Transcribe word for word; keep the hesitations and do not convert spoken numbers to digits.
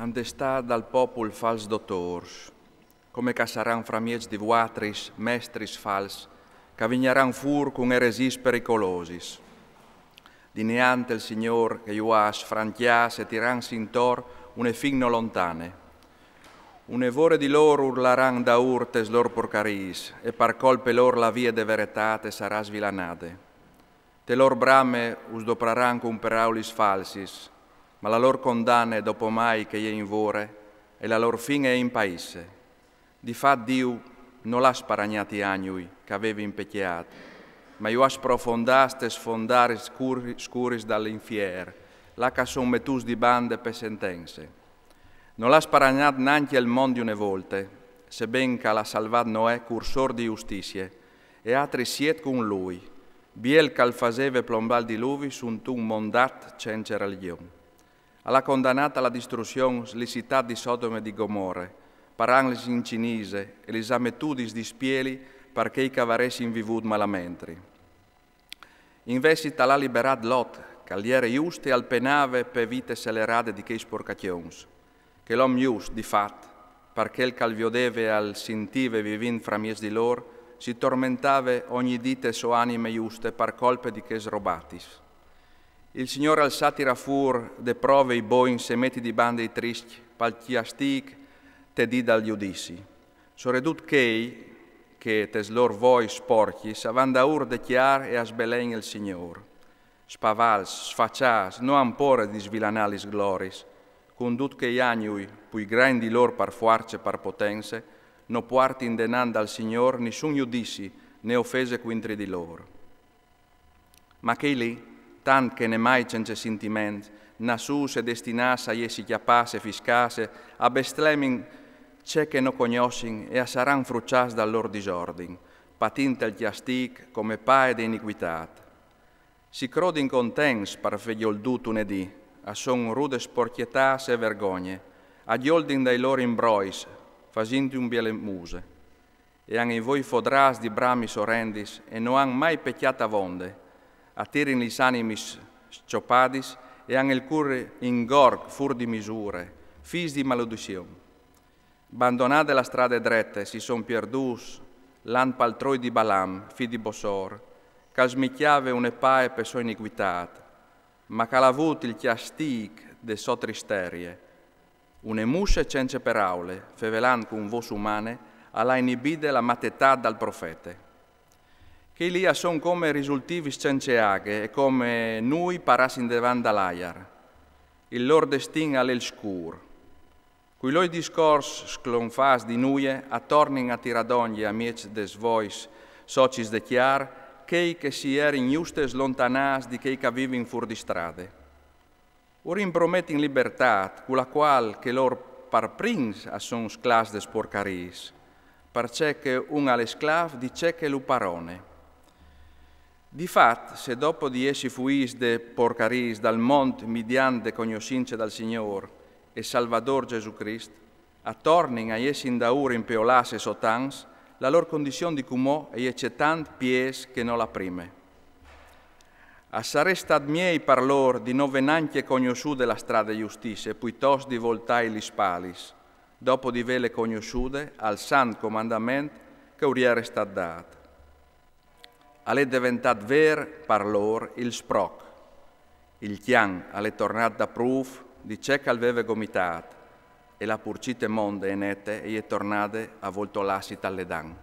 Àn destât dal popul fals dotôrs, come ch'a saran framieç di vuatris mestris fals, ch'a vignaran fûr cun eresîs pericolosis. Dineant il Signôr che ju à sfrancjâts e tirants intor une fin no lontane. Une vore di lôr urlaran daûr tes lôr porcariis, e par colpe lôr la vie de veretât e sarà svilanade. Te lôr brame us dopraran cun peraulis falsis, ma la lôr condane, dopo mai che e je in vore, e la lôr fin e je in paîs. Di fat Diu nol à sparagnât i agnui ch'a vevin pecjât, ma ju à sprofondâts tes fondaris scur-, scuris dal infier, là ch'a son metûts di bande pe sentense. Nol à sparagnât nancje il mont di une volte, seben ch'al à salvât Noè cursôr di justizie, e atris siet cun lui, biel ch'al faseve plombâ il diluvi suntun mondat cence religjon. Al à condanât a la distruzion li citât di Sodome e di Gomore, parantlis in cinise e lis à metudis di spieli par chei ch'a varessin vivût malamentri. Invezit al à liberât Lot, ch'al jere just e al penave pe vite scelerade di chei sporcacions. Chel om just, di fat, par chel ch'al viodeve e al sintive vivint framieç di lôr, si tormentave ogni dì te sô anime juste par colpe di chês robatis. Il Signôr al sa tirâ fûr de prove i bogns e meti di bande i triscj pal cjastîc te dì dal judizi. Soredut chei che tes lôr vois sporcjis a van daûr de cjar e a sbelein il Signôr. Spavals, sfaçâts, no àn pôre di svilanâ lis gloriis, cun dut che i agnui, plui grancj di lôr par fuarce e par potence, no puartin denant dal Signôr nissun judizi né ofese cuintri di lôr. Ma chei li, tant che nemai cence sintiment, nassûts e destinâts a jessi cjapâts e fiscâts, a bestlemin ce che no cognossin e a saran fruçâts dal lôr disordin, patint il cjastîc come pae de inicuitât. Si crodin contents par fê gjoldût une dì, a son rude sporcjetâts e vergogne, a gjoldin dai lôr imbrois, fasint un biele muse. E àn i voi fodrâts di bramis orendis e no àn mai pecjât avonde, a tirin lis animis scjopadis e àn il cûr ingorc fûr di misure, fîs di maledizion. Bandonade la strade drete, si son pierdûts, lant pal troi di Balam, fi di Bossor, ch'al smicjave une pae pe sô inicuitât, ma ch'al à vût il cjastîc de sô tristerie. Une muse cence peraule, fevelant cun vôs umane, al à inibide la matetât dal profete. Chei li a son come risultivis cence aghe e come nûi parâts indevant dal aiar. Il lôr destin al è il scûr. Cui lôr discors sclonfâts di nuie a tornin a tirâ dongje a mieç des vois socis de cjar, chei che si jerin juste slontanâts di chei ch'a vivin fûr di strade. Ur imprometin libertât, cu la cuâl che lôr par prins a son sclâfs des porcariis, parcè che un al è sclâf di ce che lu parone. Di fat, se dopo di jessi fuîts de porcariis dal mont midiant de cognossince dal Signôr e Salvadôr Gesù Crist, a tornin a jessi indaûr impeolâts e sotans, la lôr condizion di cumò e je cetant piês che no la prime. A sarès stât miei par lôr di no vê nancje cognossude la strade justizie, pluitost di voltâi lis spalis, dopo di vêle cognossude al sant comandament che ur jere stât dât. Al è deventât vêr par lôr il sproc. Il cjan al è tornât daprûf di ce ch'al veve gomitât, e la purcite monde e nete e je tornade a voltolâsi tal ledan.